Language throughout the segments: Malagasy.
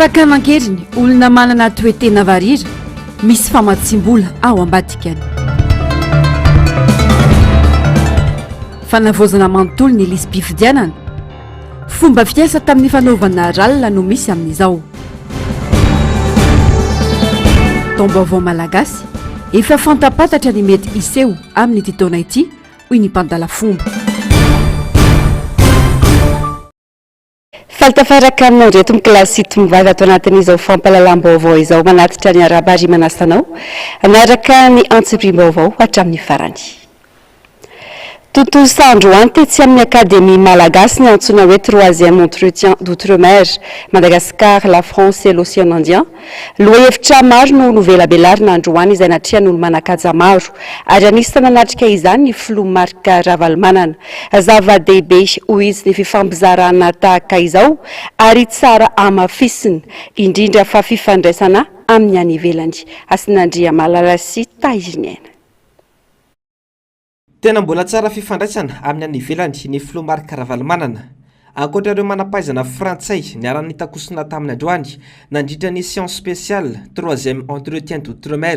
Fakana an-keriny olona manana toe-tena varira, misy famatsiam-bola ao ambadikany. Fanavaozana manontolo ny lisi-pifidianana. Fomba fiasa tamin'ny fanaovana ralina no misy amin'izao. Taom-baovao malagasy, efa fantapantatra ny mety hiseho amin'ity taona ity, hoy ny mpandala fomba. Faly tafaraka aminao ireto mikilasy tovovavy ato anatin'izao fampahalalam-baovao izao manatitra ny arahaba ary manasa anao hanaraka ny antsipiriam-baovao hatramin'ny farany. Tontosa androany tetsy amin'ny Akademia Malagasy ny antsoina hoe Troisième Entretien d'Outre-mer, Madagascar, la France et l'Océan Indien. Lohahevitra maro no novelabelarina androany izay natrehan'olo-manan-kaja maro ary anisan'ny nanatrika izany ny filoha Marc Ravalomanana. Zava-dehibe hoy izy ny fifampizarana tahaka izao ary tsara hamafisina, indrindra fa fifandraisana amin'ny any ivelany. Hasinandriamalala sy Tahiriniaina. Tena mbola tsara fifandraisana amin'ny any ivelany ny filoha Marc Ravalomanana. Ankoatra ireo manam-pahaizana frantsay niara-nitakosona taminy androany nandritra ny séance spéciale troisième entretien d'outre-mer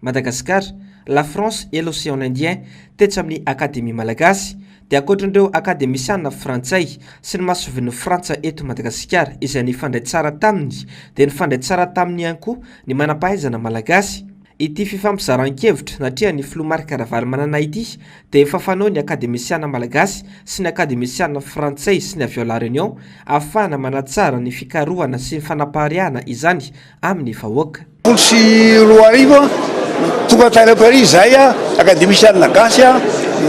Madagascar, la France et l'Océan Indien tetsy amin'ny Akademia Malagasy dia ankoatran'ireo akademisiana frantsay sy ny masoivohon'i Frantsa eto Madagasikara izay nifandray tsara taminy dia nifandray tsara taminy ihany koa ny manam-pahaizana malagasy. Ity fifampizaran-kevitra natrehan'ny filoha Marc Ravalomanana ity dia efa fanaon'ny akademisiana malagasy sy ny akademisiana frantsay sy ny avy ao La Réunion ahafahana manatsara ny fikarohana sy ny fanapariahana izany amin'ny vahoaka. 2010, tonga tany Paris izahay akademisiana gasy,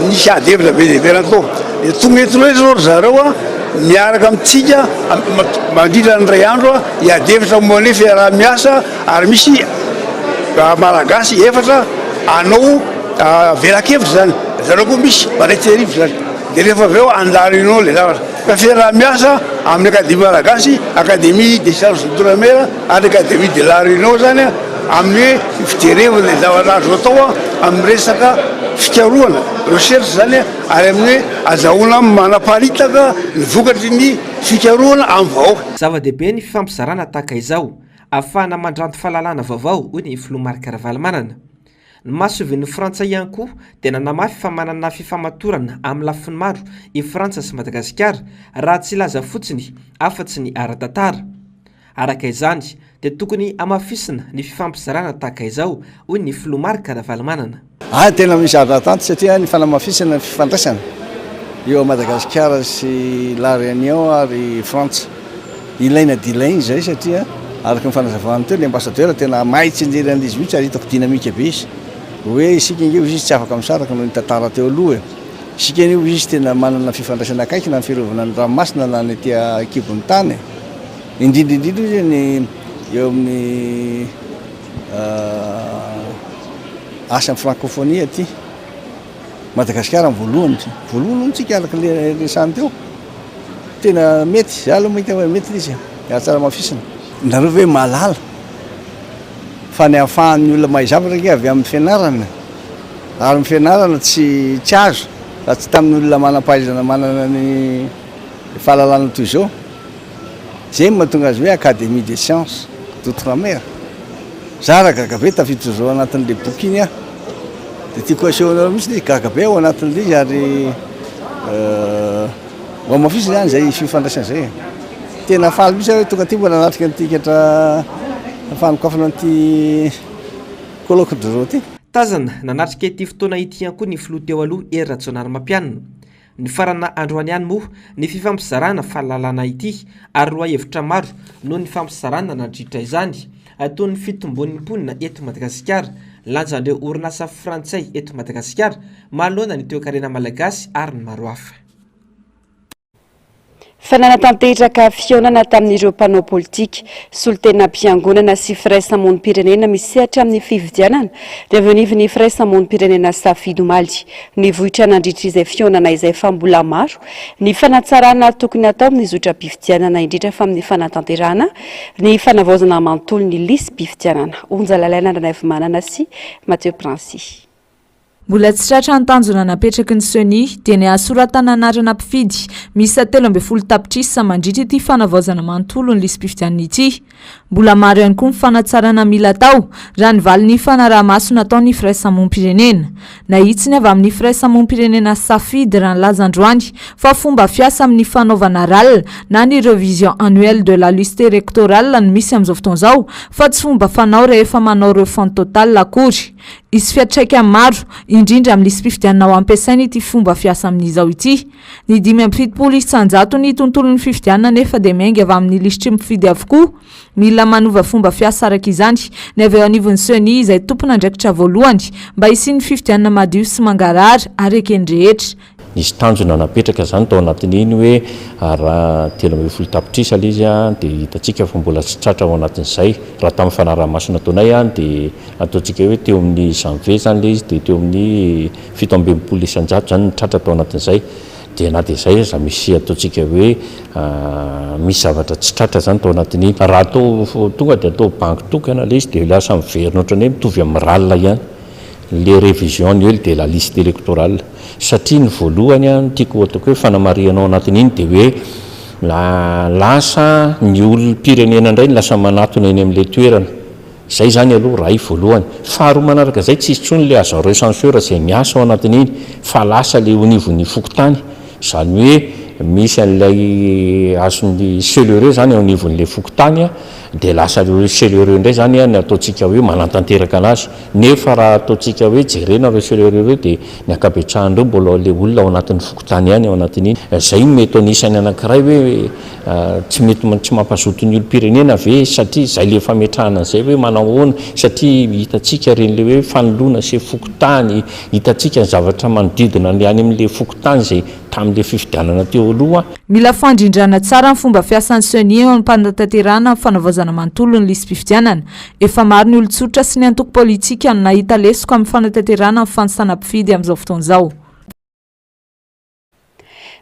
nisy ady hevitra be dia be natao. Dia tonga eto indray izao ry zareo miaraka amintsika mandritra ny iray andro hiady hevitra momba ny fiaraha-miasa Ary misy Malagasy efatra hanao velakevitra zany, zareo koa misy mandray tsiarivo zany, de rehefa avy eo handalo ino le zavatra. Fa fiaraha-miasa amin'ny Académie Malagasy, Académie des sciences d'outre-mer ary Académie de la Réunion zany amin'ny hoe fijerevana le zavatra azo atao amin'ny resaka fikarohana, recherche zany, ary amin'ny hoe azahoana manaparitaka ny vokatry ny fikarohana amin'ny vahoaka. Zava-dehibe ny fifampizarana tahaka izao Ahafahana mandranto fahalalana vaovao, hoy ny filoha Marc Ravalomanana. Ny masoivohon'i Frantsa ihany koa dia nanamafy fa manana fifamatorana amin'ny lafiny maro i Frantsa sy Madagasikara, raha tsy hilaza fotsiny afa-tsy ny ara-tantara. Araka izany, dia tokony hamafisina ny fifampizarana tahaka izao, hoy ny filoha Marc Ravalomanana. Ary tena misy zavatra tanty satria ny fanamafisana ny fifandraisana eo Madagasikara sy La Réunion ary Frantsa. Ilaina dia ilaina izay satria araka ny fanazavana teo ny ambassadeur tena mahay tsinjery an'izy mihitsy ary hitako dynamique be izy. Hoe isika ange hoy izy tsy afaka misaraka noho ny tantara teo aloha e. Isika anie hoy izy tena manana fifandraisana akaiky na ny fiarovana ny ranomasina na ny aty ankibon'ny tany e. Indrindra indrindra hoy izy ny eo amin'ny Asa ny francophonie aty Madagasikara ny voalohany, voalohany hono tsika araka le resahana teo, tena mety, za aloha mahita hoe mety le izy e, ary tsara hamafisina. Nareo ve mahalala fa ny ahafahan'ny olona mahay zavatra ange avy amin'ny fianarana, ary ny fianarana tsy tsy azo raha tsy tamin'ny olona manam-pahaizana manana ny fahalalana toy izao. Zay no mahatonga azy hoe Académie des sciences d'outre-mer. Za raha gaga be tafiditra zao anatin'le boky iny aho. De tiako aseho anareo mihitsy le izy, gaga be aho ao anatin'le izy ary ho hamafisina zany zay fifandraisana zay e. Tena faly mihitsy aho hoe tonga aty mbola nanatrika an'ity katra fanokafana an'ity colloque de zao ty. Tazana nanatrika ity fotoana ity ihany koa ny filoha teo aloha Hery Rajaonarimampianina. Nifarana androany ihany moa ny fifampizarana fahalalana ity ary lohahevitra maro no nifampizarana nandritra izany, toy ny fitombon'ny mponina eto Madagasikara, lanjan'ireo orinasa frantsay eto Madagasikara manoloana ny toekarena malagasy ary ny maro hafa. Fa nanatanteraka fihaonana tamin'ireo mpanao politika, solontenam-piangonana sy firaisamonim-pirenena misehatra amin'ny fifidianana dia avy eo anivon'ny firaisamonim-pirenena Safidy omaly. Nivoitra nandritra izay fihaonana izay fa mbola maro ny fanatsarana tokony hatao amin'ny zotram-pifidianana indrindra fa amin'ny fanatanterahana ny fanavaozana manontolo ny lisi-pifidianana. Onja Lalaina Ranaivomanana sy Mathieu Princy. Mbola tsy tratra ny tanjona napetraky ny Ceni, dia ny hahasoratana anarana mpifidy miisa 13 tapitrisa mandritra ity fanavaozana manontolo ny lisi-pifidianana ity. Mbola maro ihany koa ny fanatsarana mila atao, raha ny valin'ny fanaraha-maso nataon'ny firaisamonim-pirenena. Nahitsy ny avy amin'ny firaisamonim-pirenena Safidy raha nilaza androany fa fomba fiasa amin'ny fanaovana ral na ny revision annuelle de la liste électorale no misy amin'izao fotoana izao fa tsy fomba fanao rehefa manao refonte totale akory. Hisy fiantraikany maro, indrindra amin'ny lisi-pifidianana ho ampiasaina ity fomba fiasa amin'izao ity. Ny 75 isan-jaton'ny tontolon'ny fifidianana anefa dia miainga avy amin'ny lisitry ny mpifidy avokoa. Mila manova fomba fiasa araka izany ny avy eo anivon'ny Ceni izay tompon'andraikitra voalohany mba hisian'ny fifidianana madio sy mangarahara ary eken'ny rehetra. Nisy tanjona napetraka izany tao anatin'iny hoe raha 13 tapitrisa ilay izy dia hitantsika fa mbola tsy tratra ao anatin'izay. Raha tamin'ny fanaraha-maso nataonay dia ataontsika hoe teo amin'ny janvier izany ilay izy dia teo amin'ny 67% izany no tratra tao anatin'izay. Dia na dia izay aza misy ataontsika hoe misy zavatra tsy tratra izany tao anatin'iny. Raha atao tonga dia atao banky tokana ilay izy dia lasa miverina ohatran'ny hoe mitovy amin'ny ral ihany. Le révision annuelle de la liste électorale. Satria ny voalohany ny tiako ataoko hoe fanamarihana ao anatin'iny dia hoe lasa ny olom-pirenena indray no lasa manatona eny amin'ilay toerana. Izay izany aloha ray voalohany. Faharoa manaraka izay tsisy intsony ilay agent recenseur izay miasa ao anatin'iny fa lasa ilay eo anivon'ny fokontany. Izany hoe misy an'ilay azon'ny cellule izany eo anivon'ilay fokontany dia lasa ireo cellule indray izany no ataontsika hoe manatanteraka anazy. Nefa raha ataontsika hoe jerena ireo cellule ireo dia ny ankabetsahan'ireo mbola ilay olona ao anatin'ny fokontany ihany ao anatin'iny. Izay no mety ho anisan'ny anankiray hoe Tsy mety tsy mampazoto ny olom-pirenena ve satria izay le fametrahana an'izay hoe manao ahoana satria hitantsika ireny le hoe fanoloana sefo fokontany, hitantsika ny zavatra manodidina ny any amin'le fokontany izay tamin'le fifidianana teo aloha. Mila fandrindrana tsara ny fomba fiasan'ny Ceni eo am-panatanterahana ny fanavaozana manontolo ny lisi-pifidianana. Efa maro ny olon-tsotra sy ny antoko politika no nahita lesoka amin'ny fanatanterahana ny fanisana mpifidy amin'izao fotoana izao.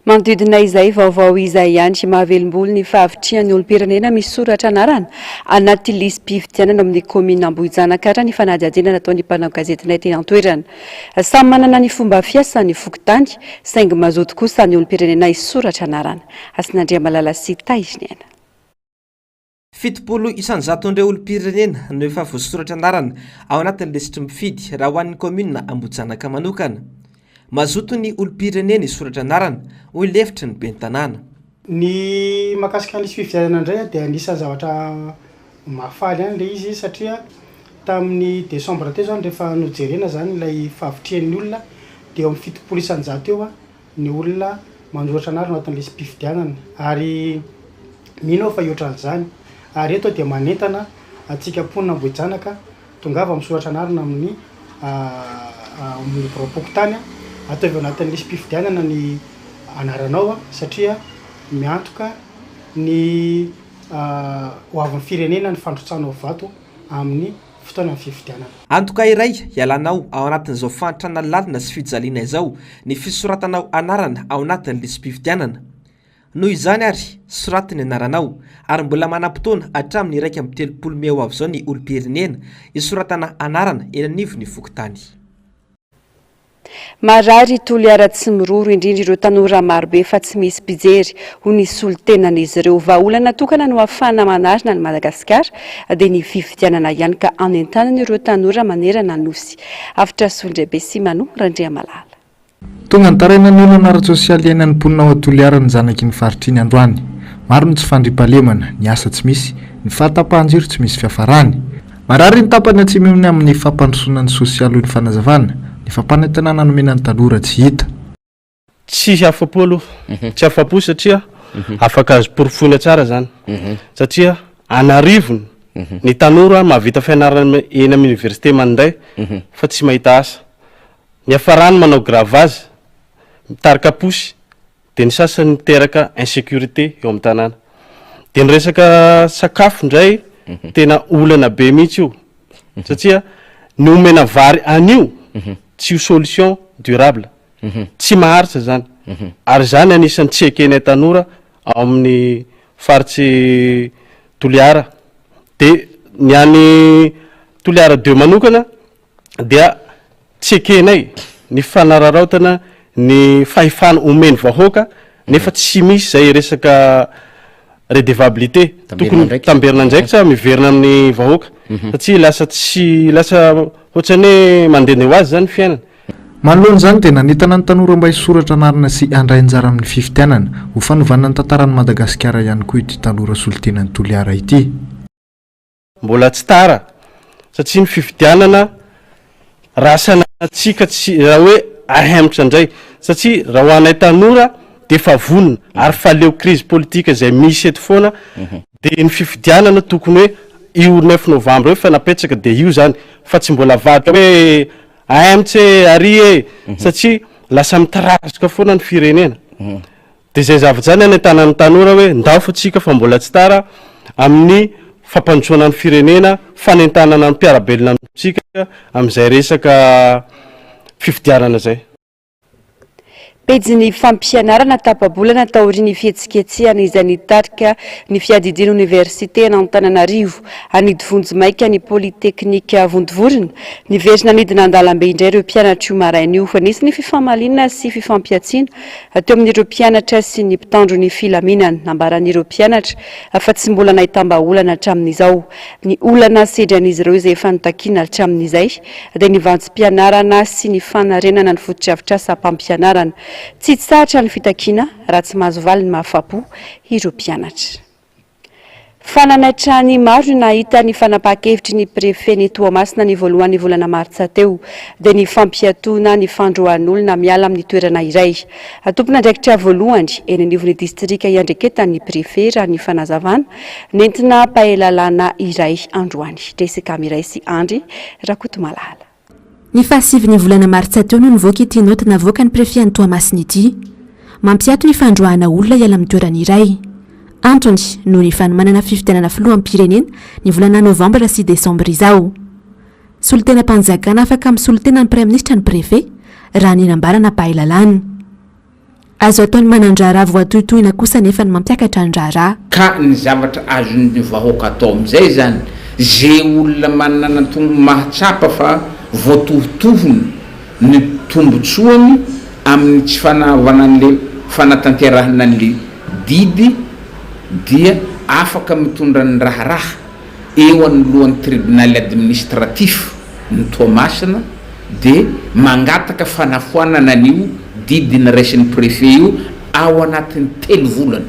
Manodidina izay vaovao izay ihany, mahavelom-bolo ny fahavitrihan'ny olom-pirenena misoratra anarana anaty lisi-pifidianana ao amin'ny kaominina Ambohijanaka raha ny fanadihadiana nataon'ny mpanao gazetinay teny an-toerana. Samy manana ny fomba fiasany ny fokontany saingy mazoto kosa ny olom-pirenena hisoratra anarana. Hasinandriamalala sy Tahiriniaina. 70 isan-jaton'ireo olom-pirenena no efa voasoratra anarana ao anatin'ny lisitry mifidy raha ho an'ny kaominina Ambohijanaka manokana. Mazoto ny olom-pirenena hisoratra anarana, hoy lefitry ny ben'ny tanàna. Ny mahakasika ny lisi-pifidianana indray dia anisan'ny zavatra mahafaly ihany ilay izy satria tamin'ny desambra teo izany rehefa nojerena izany ilay fahavitrihan'ny olona dia eo amin'ny 70 isan-jato eo ny olona manoratra anarana ao anatin'ny lisi-pifidianana ary mino aho fa hihoatra an'izany ary eto aho dia manentana antsika mponina Ambohijanaka tongava misoratra anarana amin'ny amin'ny biraom-pokontany ataovy ao anatin'ny lisi-pifidianana ny anaranao satria miantoka ny ho avin'ny firenena ny fandrotsahanao vato amin'ny fotoanan'ny fifidianana. Antoka iray hialanao ao anatin'izao fahantrana lalina sy fijaliana izao ny fisoratanao anarana ao anatin'ny lisi-pifidianana. Noho izany ary, soraty ny anaranao, ary mbola manam-potoana hatramin'ny 31 mey ho avy izao ny olom-pirenena hisoratana anarana eny anivon'ny fokontany. Marary i Toliara tsy miroro indrindra ireo tanora marobe fa tsy misy mpijery, hoy ny solontenan'izy ireo. Vahaolana tokana no ahafahana manarina an'i Madagasikara dia ny fifidianana ihany ka anentanana ireo tanora manerana ny Nosy. Avotra Solondraibe sy Mano Randriamalala. Tonga nitaraina ny olana ara-tsosialy iainan'ny mponina ao Toliara ny zanaky ny faritra iny androany. Maro ny tsy fandriampahalemana, ny asa tsy misy, ny fahatapahan-jiro tsy misy fiafarany. Marary ny tapany atsimo iny amin'ny fampandrosoana ny sosialy hoy ny fanazavana, ny fampanantenana nomena ny tanora tsy hita. Tsy afa-po aloha, tsy afa-po satria afaka azo porofoina tsara zany satria an'arivony ny tanora mahavita fianarana eny amin'ny université Maninday fa tsy mahita asa. Niafarany manao gravage, mitarika posy Dia ny sasany miteraka insécurité eo amin'ny tanàna. Dia ny resaka sakafo indray tena olana be mihitsy io satria ny omena vary anio tsy ho solution durable, tsy maharitra izany. Ary izany anisan'ny tsy ekenay tanora ao amin'ny faritsy Toliara. Dia ny any Toliara deux manokana dia tsy ekenay. ny fanararaotana ny fahefana omen'ny vahoaka nefa tsy misy izay resaka redevabilité, tokony tamberin'andraikitra miverina amin'ny vahoaka satria lasa tsy lasa ohatran'ny hoe mandehandeha ho azy izany ny fiainana. Manoloana izany dia nanentana ny tanora mba hisoratra anarana sy handray anjara amin'ny fifidianana ho fanovana ny tantaran'i Madagasikara ihany koa ity tanora solontenan'i Toliara ity. Mbola tsy tara satria ny fifidianana raha sanatria ka tsy raha hoe ahemotra indray satria raha ho anay tanora dia efa vonona ary fa leo crise politique izay misy eto foana dia ny fifidianana tokony hoe io neuf novembre io efa napetraka dia io izany fa tsy mbola avadika hoe ahemotra e ary e satria lasa mitarazoka foana ny firenena. Dia izay zavatra izany anentanan'ny tanora hoe ndao fa tsika fa mbola tsy tara amin'ny fampandrosoana ny firenena, fanentanana ny mpiara-belona amintsika amin'izay resaka fifidianana izay. Pejin'ny fampianarana tapa-bolana taorian'ny fihetsiketsehana izay nitarika ny fiadidian'ny oniversiten'Antananarivo hanidy vonjimaika ny Polyteknika Vontovorona. Niverina nidina an-dalambe indray ireo mpianatra io maraina io. Nisy ny fifamaliana sy fifampihantsiana Teo amin'ireo mpianatra sy ny mpitandro ny filaminana, nambaran'ireo mpianatra fa tsy mbola nahitam-bahaolana hatramin'izao. Ny olana sedrain'izy ireo izay efa notakiana hatramin'izay dia ny vantsim-pianarana sy ny fanarenana ny fotodrafitrasam-pampianarana. Tsy hitsahatra ny fitakiana raha tsy mahazo valiny mahafapo ireo mpianatra. Fa nanaitra ny maro ny nahita ny fanapahan-kevitry ny Prefet-n'i Toamasina ny voalohan'ny volana martsa teo, dia ny fampiatoana ny fandroahan'olona miala amin'ny toerana iray. Tompon'andraikitra voalohany eny anivon'ny distrika iandreketan'ny Prefet raha ny fanazavana nentina mpahelalana iray androany. Jessica Miray sy Andry Rakotomalala. Ny fahasivin'ny volana martsa teo no nivoaka ity naoty navoakan'ny Prefet an'i Toamasina ity. Mampiato ny fandroahana olona hiala amin'ny toerana iray. Antony, noho ny fanomanana fifidianana filoham-pirenena ny volana novambra sy desambra izao. Solontenam-panjakana afaka misolo tena ny Praiminisitra ny Prefet, raha ny nambarana mpahay lalàna. Azo ataon'ny manan-draharaha voatohitohina kosa anefa ny mampiakatra ny raharaha. Ka ny zavatra azon'ny vahoaka atao amin'izay izany, ze olona manana mahatsapa fa voatohitohina ny tombotsoany amin'ny tsy fanaovana an'le fanatanterahana an'le didy dia afaka mitondra ny raharaha eo anoloan'ny tribonaly administratif ny Toamasina dia mangataka fanafoanana an'io didy noraisin'ny préfet io ao anatin'ny telo volana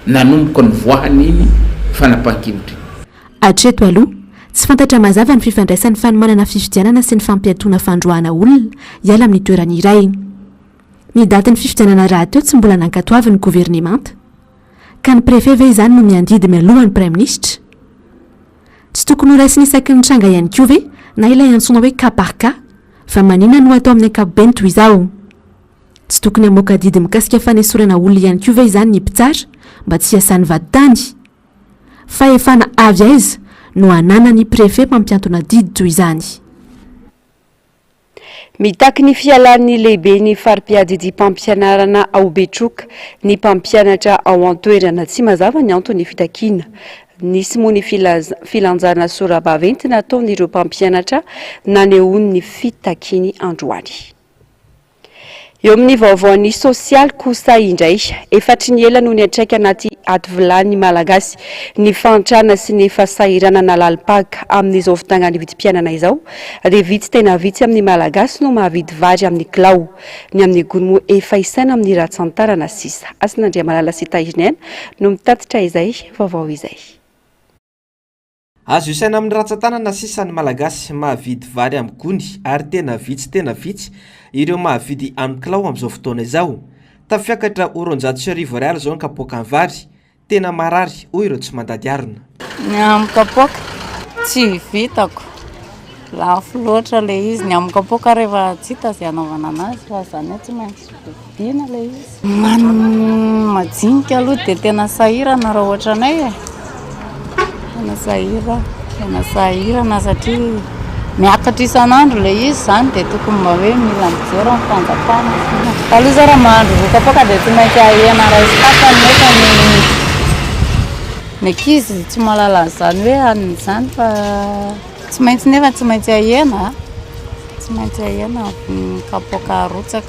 nanomboka nivoahany iny fanapahan-kevitra iny. Hatreto aloha, tsy fantatra mazava ny fifandraisan'ny fanomanana fifidianana sy ny fampiatoana fandroahana olona hiala amin'ny toerany iray. Ny datin'ny fifidianana rahateo tsy mbola nankatoavin'ny governemanta. Ka ny préfet ve izany no miandidy mialoha ny praiminisitra? Tsy tokony ho raisina isaky ny tranga ihany koa ve na ilay antsoina hoe cas par cas? Fa maninona no atao amin'ny ankapobeny toy izao? Tsy tokony hamoaka didy mikasika fanesorana olona ihany koa ve izany ny mpitsara mba tsy hiasan'ny vadintany? Fahefana avy aiza no ananan'ny préfet mpampiantona didy toy izany? Mitaky ny fialan'ny lehiben'ny fari-piadidiam-pampianarana ao Betroka ny mpampianatra ao an-toerana. Tsy mazava ny anton'ny fitakiana. Nisy moa ny filanjana sora-baventy nataon'ireo mpampianatra nanehoany ny fitakiany androany. Eo amin'ny vaovaon'ny sosialy kosa indray, efa hatry ny ela no niantraika anaty ady vilany Malagasy ny fahantrana sy ny fahasahiranana lalim-paka. Amin'izao fidangan'ny vidim-piainana izao dia vitsy tena vitsy amin'ny Malagasy no mahavidy vary amin'ny kilao. Ny amin'ny gony moa efa isaina amin'ny ratsan-tanana sisa. Hasina Andriamalala sy Tahiriniaina no mitatitra izay vaovao izay. Azo isaina amin'ny ratsan-tanana sisa ny Malagasy mahavidy vary amin'ny gony ary tena vitsy tena vitsy ireo mahavidy amin'ny kilao amin'izao fotoana izao. Tafiakatra ho 1200 ariary izao ny kapoakan'ny vary. Tena marary, hoy ireo tsy mandady harona. Ny amin'ny kapoaka tsy vitako, lafo loatra ilay izy. Ny amin'ny kapoaka rehefa tsy hita izay hanaovana anazy fa izany hoe tsy maintsy vidiana ilay izy. Ny majinika aloha dia tena sahirana raha ohatra anay e. Tena sahirana, tena sahirana satria miakatra isan'andro ilay izy izany dia tokony mba hoe mila mijery ny fanjakana. Taloha izao raha mahandro roa kapoaka dia tsy maintsy ahena iray sy tapany nefa ny ny ankizy tsy mahalala an'izany hoe hanina izany fa tsy maintsy nefa tsy maintsy ahena. tsy maintsy ahena ny kapoaka arotsaka.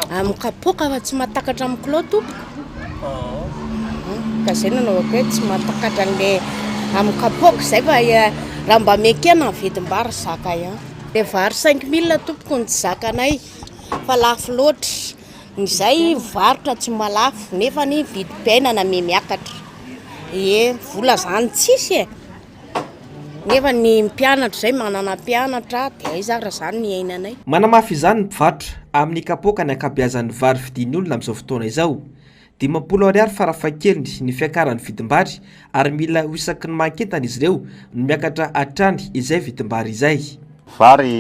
Amin'ny kapoaka fa tsy mahatakatra amin'ny kilao tompoko. Ka zay no anaovako hoe tsy mahatakatra an'le amin'ny kapoaka izay fa raha mba mekena ny vidim-bary zaka ihany. Le vary 5000 tompoko no tsy zakanay fa lafo loatra. Ny zay mivarotra tsy mahalafo nefa ny vidim-piainana miha-miakatra. Ie, vola zany tsisy e. Nefa ny mpianatra izay manana mpianatra dia aiza ary izany ny iainanay. Manamafy izany ny mpivarotra amin'ny kapoaka ny ankabeazan'ny vary vidian'ny olona amin'izao fotoana izao. 50 ariary farafahakeliny ny fiakaran'ny vidim-bary ary mila ho isaky ny mankentana izy ireo no miakatra hatrany izay vidim-bary izay. Vary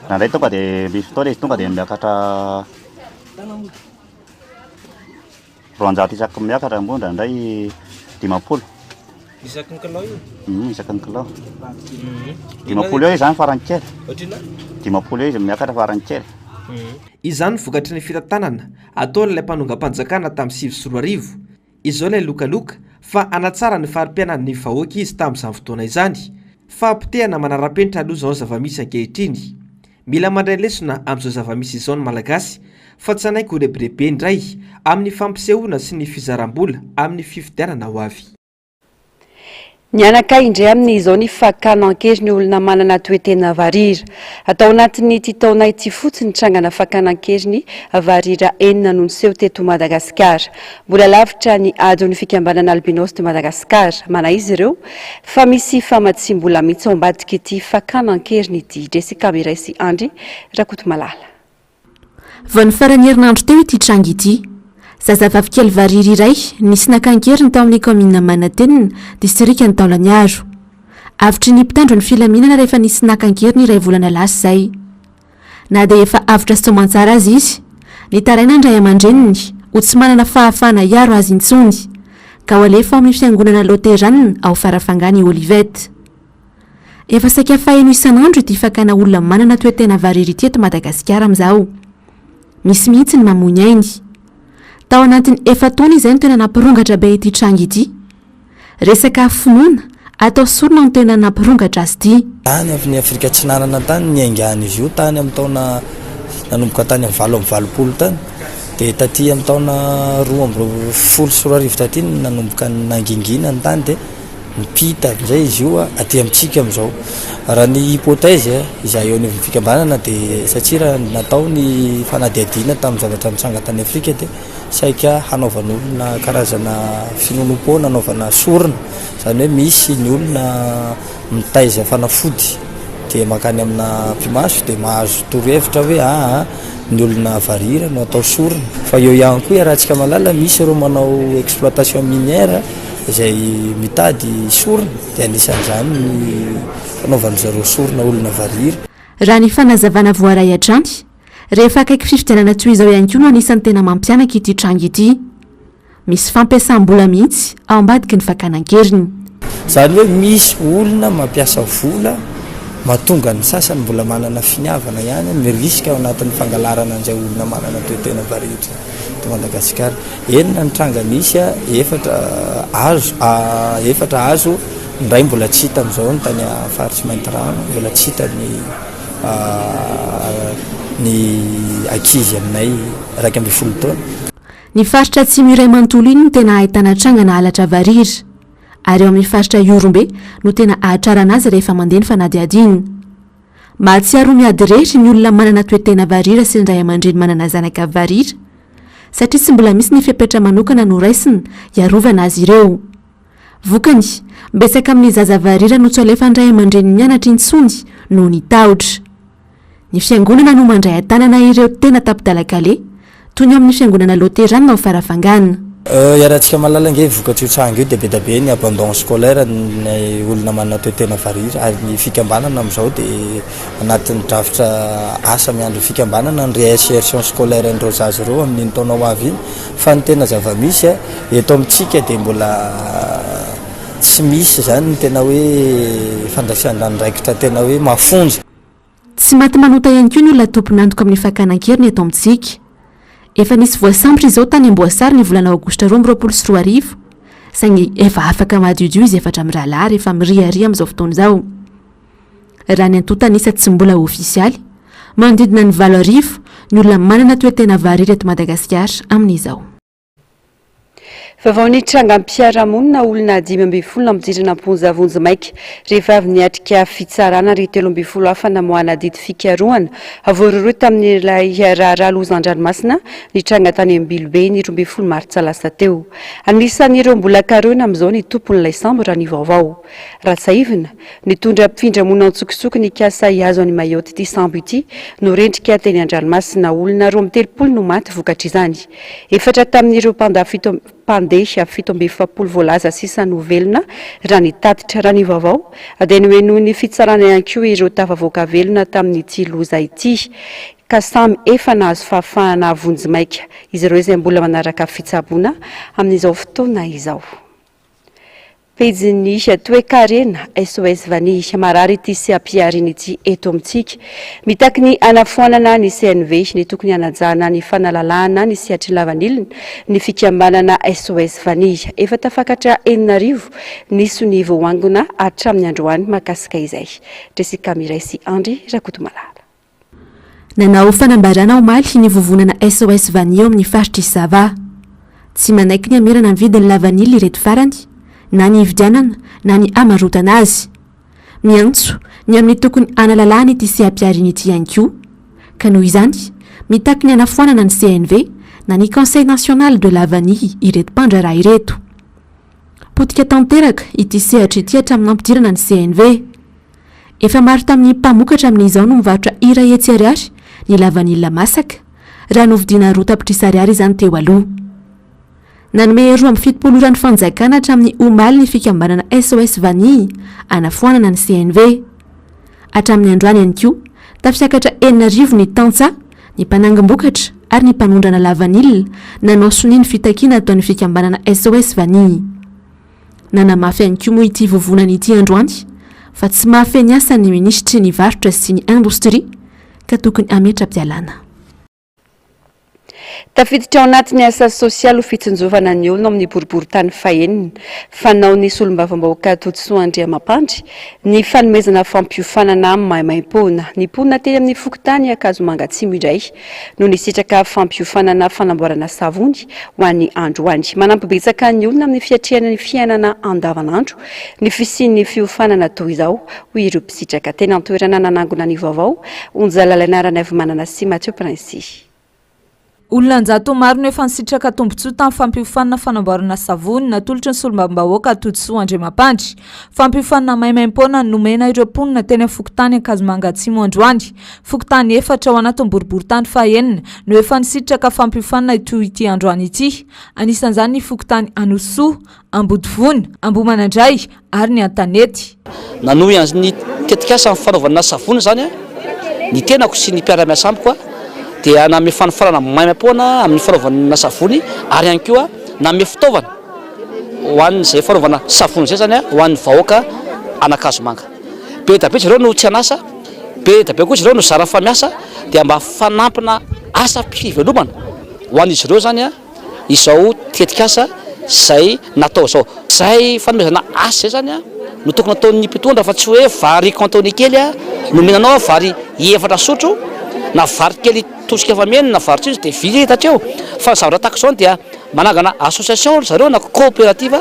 indraindray tonga dia misy fotoana izy tonga dia miakatra 200 isaky ny miakatra moa indraindray 50. Isaky ny kilao io? Isaky ny kilao. 50 eo izany farany kely. Ohatr'inona? 50 eo izy miakatra farany kely. Izany vokatry ny fitantanana ataon'ilay mpanongam-panjakana tamin'ny 2009. Izao ilay lokaloka fa hanatsara ny fari-piainan'ny vahoaka izy tamin'izany fotoana izany. Fahapotehana manara-penitra aloha izao ny zava-misy ankehitriny. Mila mandray lesona amin'izao zava-misy izao ny Malagasy fa tsy hanaiky ho rebirebeny indray amin'ny fampisehoana sy ny fizaram-bola amin'ny fifidianana ho avy. Nihanaka indray amin'izao ny fakana an-keriny olona manana toe-tena varira. Tao anatin'ity taona ity fotsiny, trangana fakana an-keriny varira enina no niseho teto Madagasikara. Mbola lavitra ny ady ho ny fikambanana Albinos de Madagascar. Manahy izy ireo fa misy famatsiam-bola mihitsy ao ambadik'ity fakana an-keriny ity. Jessica Miray sy Andry Rakotomalala. Vao ny faran'ny herinandro teo ity tranga ity. Zazavavy kely variry iray nisy naka an-keriny tao amin'ny kaominina Manantenina, distrikan'i Taolagnaro. Avotry ny mpitandro ny filaminana rehefa nisy naka an-keriny iray volana lasa izay. Na dia efa avotra soamantsara aza izy, nitaraina ny ray aman-dreniny ho tsy manana fahafahana hiaro azy intsony, ka ho alefa ao amin'ny fiangonana Loterana ao Farafangana i Olivette. Efa saika faheno isan'andro ity fakana olona manana toe-tena variry ity eto Madagasikara amin'izao. Misy mihitsy ny mamoy ny ainy. Tao anatin'ny efa-taona izay no tena nampirongatra be ity tranga ity. Resaka finoana atao sorona no tena nampirongatra azy ity. Tany amin'ny Afrika Atsinanana tany niaingan'izy io tany amin'ny taona nanomboka tany amin'ny 88 tany dia taty amin'ny taona 2012 taty no nanomboka nangingina ny tany dia mipita amin'izay izy io aty amintsika amin'izao. Raha ny hypothèse izay eo anivon'ny fikambanana dia satria raha natao ny fanadihadiana tamin'ny zavatra nitranga tany Afrika dia saika hanaovan'olona karazana finoanoam-poana, hanaovana sorona, izany hoe misy ny olona mitaiza fanafody dia mankany amina mpimaso dia mahazo torohevitra hoe aa ny olona varira no atao sorona. Fa eo ihany koa iarahantsika mahalala misy ireo manao exploitation minière izay mitady sorona dia anisan'izany ny fanaovan-dry zareo sorona olona varira. Raha ny fanazavana voaray hatrany, Rehefa akaiky fifidianana toy izao ihany koa no anisan'ny tena mampianaka ity tranga ity. Misy fampiasam-bola mihitsy ao ambadiky ny fakana an-keriny. Izany hoe misy olona mampiasa vola mahatonga ny sasany mbola manana finiavana ihany mirisika ao anatin'ny fangalarana an'izay olona manana toe-tena varehitra eto Madagasikara. Enina ny tranga nisy, efatra azo, efatra azo, ny iray mbola tsy hita amin'izao ny tany faritr'i Maintirano, mbola tsy hita ny. ny ankizy aminay 11 taona. Ny faritra atsimo iray manontolo iny no tena ahitana trangana halatra varira. Ary ao amin'ny faritra Ihorombe no tena ahatrarana azy rehefa mandeha ny fanadihadiana. Mahatsiaro ho miady irery ny olona manana toe-tena varira sy ny ray aman-dreny manana zanaka varira satria tsy mbola misy ny fepetra manokana noraisina hiarovana azy ireo. Vokany, betsaka amin'ny zaza varira no tsy alefan'ny ray aman-dreniny mianatra intsony noho ny tahotra. Ny fiangonana no mandray an-tanana ireo tena tapi-dalan-kaleha, toy ny ao amin'ny fiangonana Loterana ao Farafangana. Iarahantsika mahalala ange vokatr'io tranga io dia be dia be ny abandon scolaire ny olona manana toe-tena varira ary ny fikambanana amin'izao dia anatin'ny drafitra asa miandry ny fikambanana ny réinsertion scolaire an'ireo zaza ireo amin'iny taona ho avy iny Fa ny tena zava-misy eto amintsika dia mbola tsy misy izany ny tena hoe fandraisana andraikitra tena hoe mafonja. Tsy maty manota ihany koa ny olona tompon'antoka amin'ny fakana an-keriny eto amintsika. Efa nisy voasambotra izao tany Amboasary ny volana aogositra 2022, saingy efa afaka madiodio izy efatra mirahalahy rehefa miriaria amin'izao fotoana izao. Raha ny antontan'isa tsy mbola ofisialy. Manodidina ny 8000 ny olona manana toe-tena variry eto Madagasikara amin'izao. Vaovao nitrangam-piarahamonina, olona 15 nampidirina am-ponja vonjimaika rehefa avy niatrika fitsarana ary 13 hafa namoahana didy fikarohana voarohirohy tamin'ilay raharaha loza an-dranomasina nitranga tany Ambilobe ny 12 martsa lasa teo. Anisan'ireo mbola karohina amin'izao ny tompon'ilay sambo raha ny vaovao. Raha tsiahivina, nitondra mpifindra-monina an-tsokosoko nikasa hihazo an'i Mayotte ity sambo ity no rendrika teny an-dranomasina. Olona 32 no maty vokatr'izany. Efatra tamin'ireo mpandaha fito mpandeha 47 voalaza sisa no velona raha ny tatitra. Raha ny vaovao dia nohenoin'ny fitsarana ihany koa ireo tafavoaka velona tamin'ity loza ity ka samy efa nahazo fahafahana vonjimaika izy ireo izay mbola manaraka fitsaboana amin'izao fotoana izao. Pejin'ny toekarena, SOS Vanille, marary ity seha-pihariana ity eto amintsika. Mitaky ny hanafoanana ny CNV, ny tokony hanajana ny fanalalahana ny sehatry ny lavanilina ny fikambanana SOS Vanille. Efa tafakatra 6000 ny sonia voaangona hatramin'ny androany mahakasika izay. Jessica Miray sy Andry Rakotomalala. Nanao fanambarana omaly ny vovonana SOS Vanille ao amin'ny faritr'i Sava. Tsy manaiky ny hamerana ny vidin'ny lavanila ireto farany, na ny hividianana na ny hamarotana azy. Miantso ny amin'ny tokony hanalalahana ity seha-pihariana ity ihany koa, ka noho izany, mitaky ny hanafoanana ny CNV na ny Conseil National de la Vanille ireto mpandraharaha ireto. Potika tanteraka ity sehatra ity hatramin'ny nampidirana ny CNV. Efa maro tamin'ny mpamokatra amin'izao no mivarotra 100 ariary ny lavanila masaka, raha novidiana 2 tapitrisa ariary izany teo aloha. Nanome 72 ora ny fanjakana hatramin'ny omaly ny fikambanana SOS Vanille hanafoanana ny CNV. Hatramin'ny androany ihany koa, tafiakatra 6000 ny tantsaha, ny mpanangom-bokatra ary ny mpanondrana lavanila nanao sonia ny fitakiana ataon'ny fikambanana SOS Vanille. Nanamafy ihany koa moa ity vovonana ity androany fa tsy mahafehy ny asany ny minisitry ny varotra sy ny indostria ka tokony hametra-pialana. Tafiditra ao anatin'ny asa sosialy ho fitsinjovana ny olona ao amin'ny boriborintany fahenina, fanaon'ny solombavambahoaka Todisoa Andriamampandry, ny fanomezana fampiofanana maimaimpoana. Ny mponina teny amin'ny fokontany Ankazomanga Atsimo indray no nisitraka fampiofanana fanamboarana savony ho an'ny androany. Manampy betsaka ny olona amin'ny fiatrehana ny fiainana andavanandro ny fisian'ny fiofanana toy izao, hoy ireo mpisitraka. Teny an-toerana nanangona ny vaovao, Onja Lalaina Ranaivomanana sy Mathieu Princy. Olona an-jatony maro no efa nisitraka tombontsoa tamin'ny fampiofanana fanamboarana savony natolotry ny solombavambahoaka Todisoa Andriamampandry. Fampiofanana maimaimpoana no nomena ireo mponina teny amin'ny fokontany Ankazomanga Atsimo androany. Fokontany efatra ao anatin'ny boriborintany fahenina no efa nisitraka fampiofanana toy ity androany ity. Anisan'izany ny fokontany Anosisoa, Ambodivona, Ambohimanandray ary ny Antanety. Nanohy ny tetikasa amin'ny fanaovana savony izany ny tenako sy ny mpiara-miasa amiko dia nanome fanofanana maimaimpoana amin'ny fanaovana savony ary ihany koa nanome fitaovana ho an'izay fanaovana savony izay izany ho an'ny vahoaka an'Ankazomanga. Be dia be izy ireo no tsy an'asa, be dia be koa izy ireo no zara fa miasa dia mba fanampina asa fivelomana ho an'izy ireo izany. izao tetikasa izay natao izao. Izay fanomezana asa izay izany no tokony ataon'ny mpitondra fa tsy hoe vary cantonais kely no omena anao, vary efatra sotro na vary kely tosika efa mena na vary tsinjo dia vita hatreo. Fa ny zavatra tahaka izao dia manangana association ry zareo na coopérative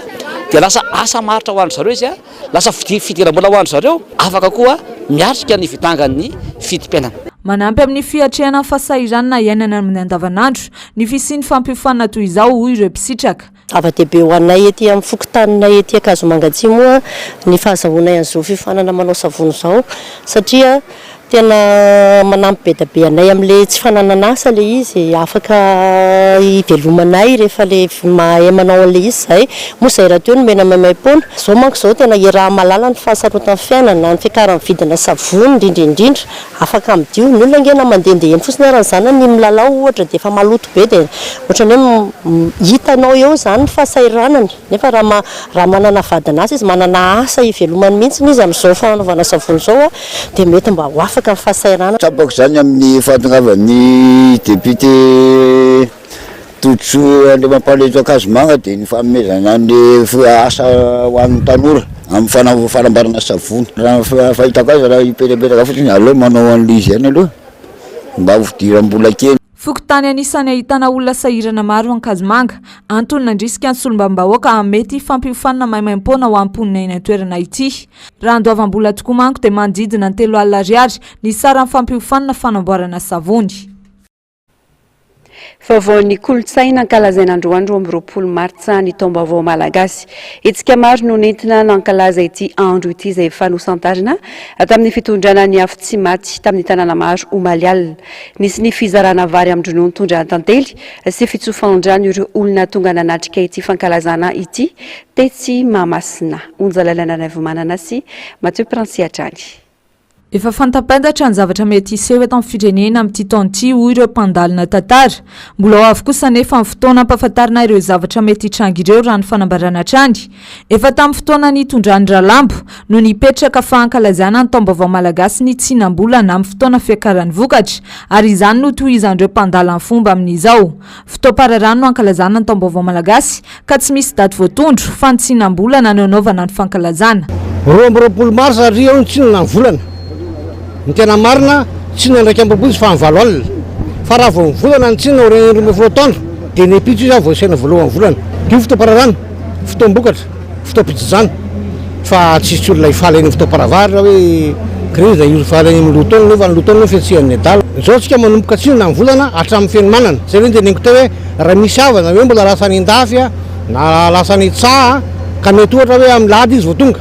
dia lasa asa maharitra ho an-dry zareo izy. Lasa fidiram-bola ho an-dry zareo, afaka koa miatrika ny fidangan'ny fidim-piainana. Manampy amin'ny fiatrehana ny fahasahiranana iainana amin'ny andavanandro ny fisian'ny fampiofanana toy izao, hoy ireo mpisitraka. Zava-dehibe ho anay ety amin'ny fokontaninay ety Ankazomanga Atsimo moa ny fahazahoanay an'izao fiofanana manao savony izao satria Tena manampy be dia be anay amin'ilay tsy fananana asa ilay izy, afaka hivelomanay rehefa ilay mahay manao an'ilay izy izahay, moa izahay rahateo nomena maimaimpoana. Izao manko izao tena iaraha-mahalala ny fahasarotan'ny fiainana, ny fiakaran'ny vidina savony indrindra indrindra, afaka midio, ny olona ange na mandehandeha eny fotsiny ary ny zanany milalao ohatra dia efa maloto be dia ohatran'ny hoe hitanao eo izany ny fahasahiranany. Nefa raha ma raha manana vadin'asa izy, manana asa ivelomany mihitsy izy amin'izao fanaovana savony izao dia mety mba ho afaka ny fahasahiranana. Tsapako izany amin'ny fahatongavan'ny député Todisoa Andriamampandry eto Ankazomanga dia ny fanomezana ny asa ho an'ny tanora amin'ny fanaovana fanamboarana savony. Raha ny fahitako azy raha hipetrapetraka fotsiny aleo manao an'ilay izy ihany aloha. mba ho fidiram-bola kely. Fokontany anisan'ny ahitana olona sahirana maro Ankazomanga. Antony nandrisika ny solombavambahoaka hanome ity fampiofanana maimaimpoana ho an'ny mponina eny an-toerana ity. Raha andoavam-bola tokoa manko dia manodidina ny 3000 ariary ny saran'ny fampiofanana fanamboarana savony. Vaovaon'ny kolontsaina ankalazaina androany 22 martsa ny taom-baovao malagasy. Hetsika maro no nentina nankalaza ity andro ity izay efa nosantarina tamin'ny fitondrana ny afo tsy maty tamin'ny tanàna maro omaly alina. Nisy ny fizarana vary amin-dronono tondran-tantely sy fitsofan-drano ireo olona tonga nanatrika ity fankalazana ity tetsy Mahamasina. Onja Lalana Raivomanana sy Mathieu Princy hatrany. Efa fantapantatra ny zavatra mety hiseho eto amin'ny firenena amin'ity taona ity, hoy ireo mpandalina tantara. Mbola ho avy kosa anefa ny fotoana hampahafantarina ireo zavatra mety hitranga ireo, raha ny fanambarana hatrany. Efa tamin'ny fotoana nitondran'i Ralambo no nipetraka fa hankalazana ny taom-baovao malagasy ny tsinam-bolana amin'ny fotoana fiakaran'ny vokatra, ary izany no tohizan'ireo mpandala ny fomba amin'izao. Fotoam-pararano no hankalazana ny taom-baovao malagasy, ka tsy misy daty voatondro fa ny tsinam-bolana no anaovana ny fankalazana. 22 marsa ry eo ny tsinana ny volana. Ny tena marina, tsinana 21 izy fa amin'ny valo alina. Fa raha vao mivolana ny tsinana aorian'ny 12 atoandro dia ny ampitso izy vao isaina voalohan'ny volana. Io fotoam-pararano, fotoam-bokatra, fotoam-pijinjana. Fa tsisy olona hifaly any amin'ny fotoam-paravaratra hoe krizy na hifaly any amin'ny lohataona nefa ny lohataona fihetsehan'ny adala. Izao tsika manomboka tsinana ny volana hatramin'ny fenomanana. Izay ve no teneniko teo hoe Raha misy havana hoe mbola lasa any an-dafy na lasa any an-tsaha ka mety ohatra hoe amin'ny lahady izy vao tonga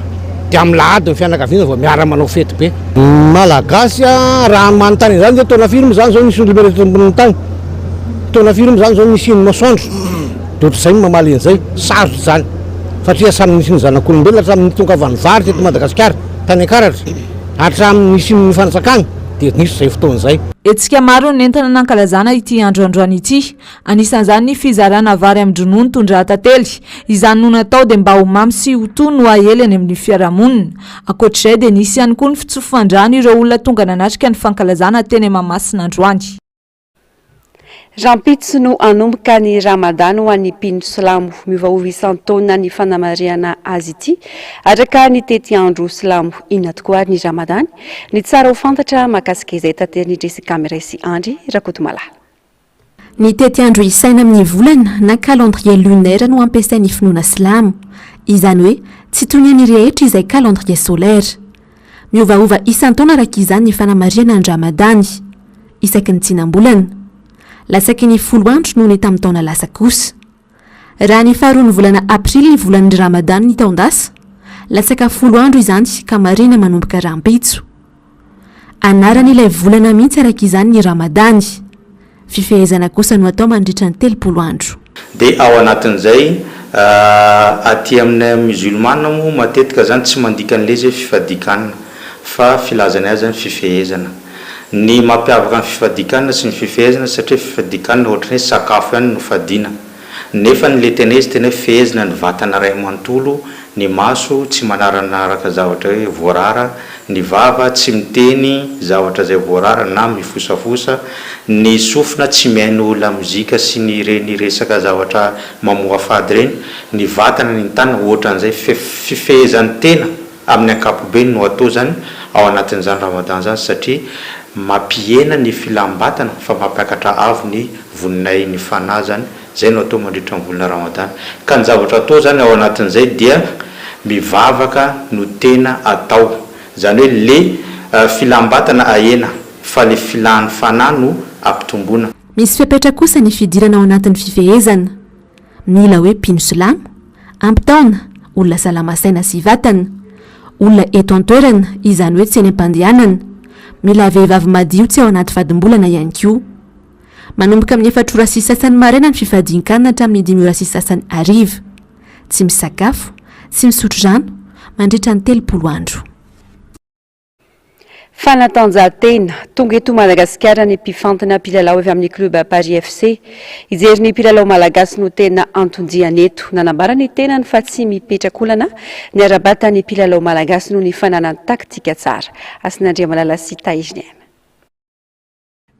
dia amin'ny lahady ny fianakaviana vao miara-manao fety be. Ny Malagasy raha manontany an'izany dia taona firy moa izany izao nisy ny lumière eto ambonin'ny tany? Taona firy moa izany izao nisian'ny masoandro? Dia ohatr'izay ny mamaly an'izay. Sarotra izany satria samy nisy ny zanak'olombelona hatramin'ny nitongavan'ny vary teto Madagasikara tany Ankaratra hatramin'ny nisian'ny fanjakana dia nisy izay fotoana izay. Hetsika maro no nentina nankalazana ity andro androany ity. Anisan'izany ny fizarana vary amin-dronono tondrahan-tantely. Izany no natao dia mba ho mamy sy ho tony no ahely any amin'ny fiarahamonina. Ankoatr'izay dia nisy ihany koa ny fitsofan-drano ireo olona tonga nanatrika ny fankalazana teny Mahamasina androany. Rahampitso no hanomboka ny Ramadany ho an'ny mpino silamo. Miovaova isan-taona ny fanamarihana azy ity, araka ny tetiandro silamo. Inona tokoa ary ny Ramadany? Ny tsara ho fantatra mahakasika izay taterin'i Jessica Miray sy Andry Rakotomalala. Ny tetiandro isaina amin'ny volana na calendrier lunaire no ampiasain'ny finoana silamo. Izany hoe tsy toy ny an'ny rehetra izay calendrier solaire. Miovaova isan-taona araka izany ny fanamarihana ny Ramadany. Isaky ny tsinam-bolana. Latsaky ny folo andro noho ny tamin'ny taona lasa kosa. Raha ny faharoan'ny volana aprily ny volan'ny Ramadany ny taon-dasa, latsaka folo andro izany ka marihina manomboka rahampitso. Anaran'ilay volana mihitsy araka izany ny Ramadany. Fifehezana kosa no atao mandritra ny 30 andro. Dia ao anatin'izay, aty aminay musulmane moa matetika zany tsy mandika an'ilay izy hoe fifadian-kanina fa filazany azy zany fifehezana. Ny mampiavaka ny fifadian-kanina sy ny fifehezana satria fifadian-kanina ohatran'ny hoe sakafo ihany no fadiana. Nefa ny le tena izy tena hoe fehezina ny vatana iray manontolo, ny maso tsy manaranaraka zavatra hoe voarara, ny vava tsy miteny zavatra izay voarara na mifosafosa, ny sofina tsy mihaino lamozika sy ny ireny resaka zavatra mamoafady ireny, ny vatana ny tanana ohatran'izay, fifehezan-tena amin'ny ankapobeny no atao izany ao anatin'izany Ramadan izany satria mampihena ny filam-batana fa mampiakatra avo ny voninahin'ny fanahy izany, izay no atao mandritra ny volana Ramadan. Ka ny zavatra atao izany ao anatin'izay dia mivavaka no tena atao, izany hoe le filam-batana ahena fa le filan'ny fanahy no ampitomboina. Misy fepetra kosa ny fidirana ao anatin'ny fifehezana. Mila hoe mpino silamo, ampy taona, olona salama saina sy vatana. Olona eto an-toerana, izany hoe tsy eny am-pandehanana. Mila vehivavy madio tsy ao anaty fadimbolana ihany koa. Manomboka amin'ny efatra ora sy sasany maraina ny fifadian-kanina hatramin'ny dimy ora sy sasany hariva. Tsy misakafo, tsy misotro rano, mandritra ny 30 andro. Fanatanjahantena, Tonga eto Madagasikara ny mpifantina mpilalao avy amin'ny club Paris FC. Hijery ny mpilalao malagasy no tena anton-diany eto. Nanambara ny tenany fa tsy mipetrakolana ny ara-batan'ny mpilalao malagasy noho ny fananany taktika tsara. Hasina Andriamalala sy Tahiry Niaina.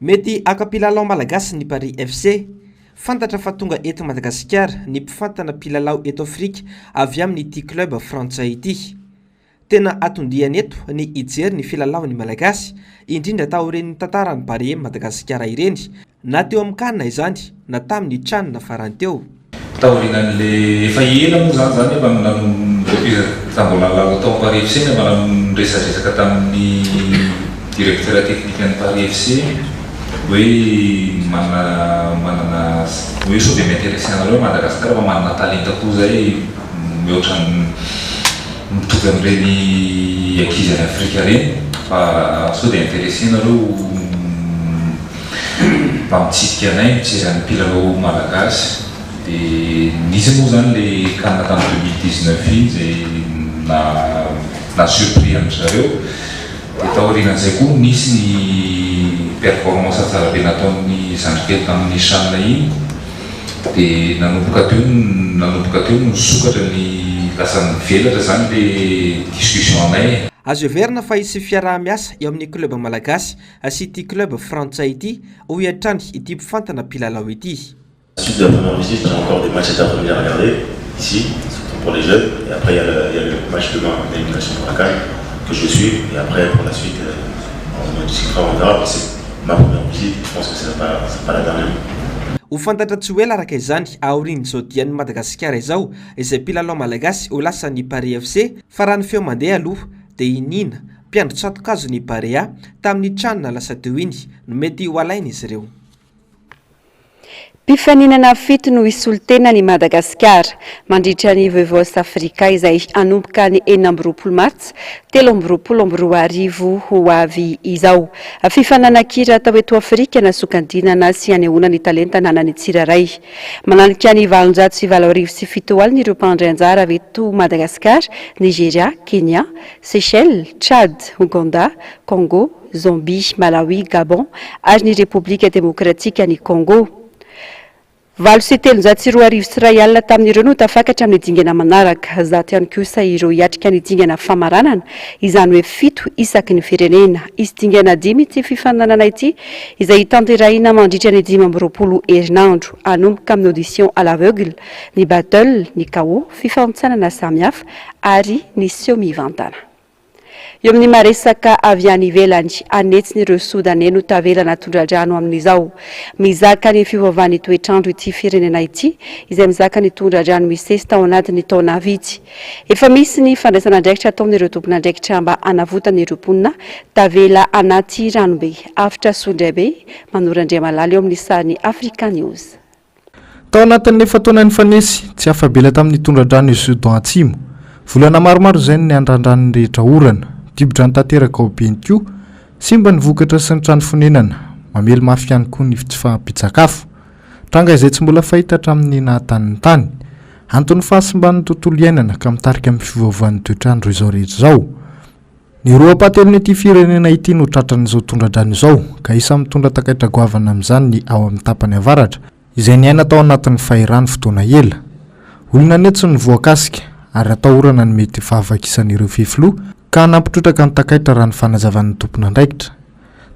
Mety haka mpilalao malagasy ny Paris FC. Fantatra fa tonga eto Madagasikara ny mpifantana mpilalao eto Afrika avy amin'ity club frantsay ity. Tena anton-diany eto ny hijery ny filalaovan'ny Malagasy, indrindra taorian'ny tantaran'ny Barea Madagasikara ireny, na teo amin'ny Can izany na tamin'ny Chan farany teo. Taorianan'le efa ela moa zany zany efa depuis za mbola nilalao tao Paris FC no efa niresadresaka tamin'ny directeur technique an'ny Paris FC hoe manana manana hoe sao dia mi-intéresser anareo Madagascar fa manana talenta koa zay mihoatra ny mitovy amin'ireny ankizy any Afrika ireny fa sao dia intéressé nareo mba mitsidika anay mijery an'ny mpilalao malagasy dia nisy moa izany le can tamin'ny 2019 iny izay na na surpris an-dry zareo dia taorianan'izay koa nisy ny performance tsara be nataon'ny zandrikely tamin'ny chan iny Dia nanomboka teo nanomboka teo no nisokatra ny lasa nivelatra zany le discussion anay. Azo heverina fa hisy fiaraha-miasa eo amin'ny club malagasy sy ity club frantsay ity, hoy hatrany ity mpifantana mpilalao ity. Suite de la première visite, j'ai encore des matchs à regarder ici, surtout pour les jeunes. Et après, il y a le, il y a le match demain d'élimination pour la CAN que je suis. Et après, pour la suite, on en discutera, on verra. C'est ma première visite, je pense que ce sera pas, sera pas la dernière. Ho fantatra tsy ho ela araka izany aorian'izao dian'i Madagasikara izao izay mpilalao malagasy ho lasan'ny Paris FC fa raha ny feo mandeha aloha dia i Nina, mpiandry tsato-kazon'ny Barea tamin'ny Chan lasa teo iny no mety ho alain'izy ireo. Mpifaninana fito no hisolo tena an'i Madagasikara mandritra ny The Voice Africa izay hanomboka ny 26 martsa 2023 ho avy izao. Fifaninanan-kira atao eto Afrika nasongadinana sy hanehoana ny talenta ananan'ny tsirairay. Mananika ny 78 007 ireo mpandray anjara avy eto Madagasikara, Nigeria, Kenya, Seychelles, Tchad, Ouganda, Congo, Zambie, Malawi, Gabon ary ny Repoblika Demokratikan'i Congo. 2108 tamin'ireo no tafakatra amin'ny dingana manaraka. Zato ihany kosa ireo hiatrika ny dingana famaranana, izany hoe fito isaky ny firenena. Hisy dingana dimy ity fifaninanana ity, izay hitanterahina mandritra ny 25 herinandro. Hanomboka amin'ny audition à l'aveugle, ny battle, ny KO, fifanintsanana samihafa ary ny seho mivantana. Eo amin'ny maha-resaka avy any ivelany, an'hetsiny ireo Sodaney no tavela anaty tondra-drano amin'izao. Mizaka ny fiovaovan'ny toetr'andro ity firenena ity, izay mizaka ny tondra-drano misesy tao anatin'ny taona vitsy. Efa misy ny fandraisana andraikitra ataon'ireo tompon'andraikitra mba hanavotana ireo mponina tavela anaty ranobe. Avotra Soandraibe, Manoro Andriamalala eo amin'ny sarin'ny Africa News. Tao anatin'ny efa-taona nifanesy, tsy afa-bela tamin'ny tondra-drano i Soudan Atsimo. Volana maromaro izay no niandrandran'ny rehetra orana. Dibo-drano tanteraka ao Bentiu. Simba ny vokatra sy ny trano fonenana. Mamely mafy ihany koa ny tsy fahampian-tsakafo. Tranga izay tsy mbola fahita hatramin'ny naha-tany ny tany. Anton'ny fahasimban'ny tontolo iainana ka mitarika amin'ny fiovaovan'ny toetr'andro izao rehetra izao. Ny roa ampahatelon'ity firenena ity no tratran'izao tondra-drano izao, ka isan'ny mitondra takaitra goavana amin'izany ny ao amin'ny tapany avaratra, izay niaina tao anatin'ny fahirano fotoana ela. Olona an'hetsiny no voakasika, ary atahorana ny mety fahavakisan'ireo fefiloha, ka hanampy trotraka ny takaitra raha ny fanazavan'ny tompon'andraikitra.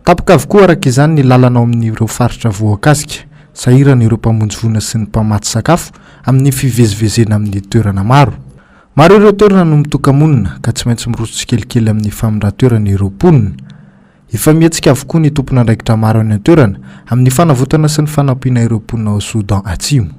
Tapaka avokoa araka izany ny lalana ao amin'ireo faritra voakasika, sahirana ireo mpamonjy voina sy ny mpamatsy sakafo amin'ny fivezivezena amin'ny toerana maro. Maro ireo toerana no mitoka-monina ka tsy maintsy miroso tsikelikely amin'ny famindran-toerana ireo mponina. Efa mihetsika avokoa ny tompon'andraikitra maro any an-toerana amin'ny fanavotana sy ny fanampiana ireo mponina ao Soudan Atsimo.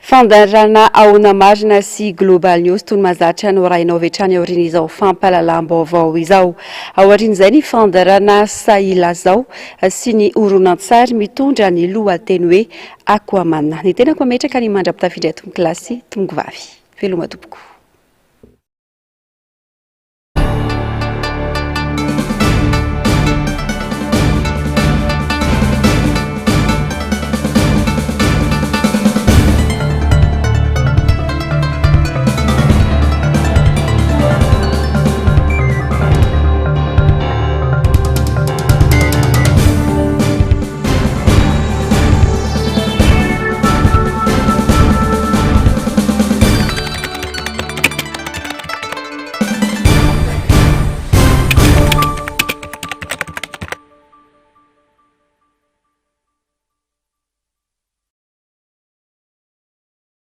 Fandaharana Ahoana Marina sy Global News toy ny mahazatra no arahinao avy hatrany aorian'izao fampahalalam-baovao izao. Aorian'izay ny fandaharana Sahilazao sy ny horonantsary mitondra ny lohateny hoe Aquaman. Ny tenako mametraka ny mandra-pitafy indray tompoko lahy sy tompoko vavy. Veloma tompoko.